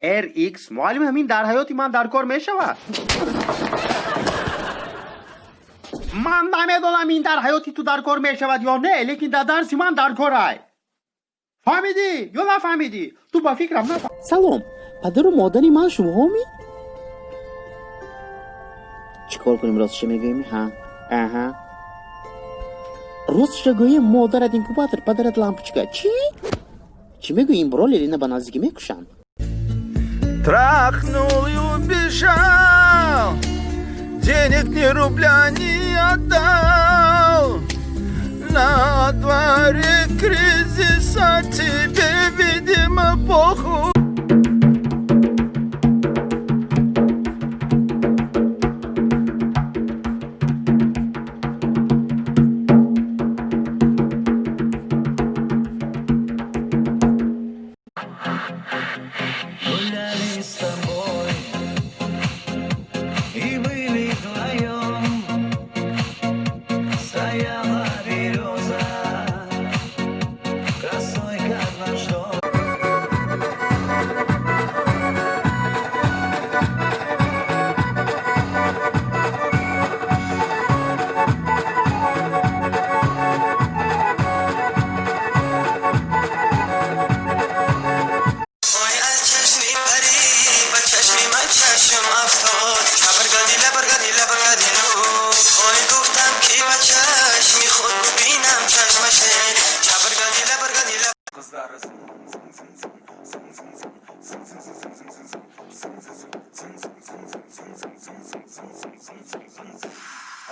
Rx, муаллим, ҳамин дар ҳаёти ман дар кор мешавад? Ман намедонам, ин дар ҳаёти ту дар кор мешавад ё не, лекин дар дарси ман дар корай. Фаҳмидӣ ё нафаҳмидӣ? Ту ба фикрам нафаҳм. Салом, падару модари ман шумоҳоми? Чӣ кор кунем, ростша мегӯем? Ҳа, аҳа, ростша гӯем: модарат инкубатор, падарат лампочка. Чӣ чӣ мегӯем? Бро, Лелина ба наздикӣ мекушанд. Трахнул и убежал, денег ни рубля не отдал. На дворе кризис, а тебе, видимо, похуй. Гуляли с тобой и были вдвоем. Стояла береза, красной, как наш дом. Ой, аз чашми парӣ ба чашми ман чашм афтод, лабаргади, лабаргади, лабаргадину. Ой, гуфтам, ки ба чашми худ бубинам чашмаше, чабаргади, лабаргади. Қыздары.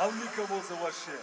Ал Мика болса вообще.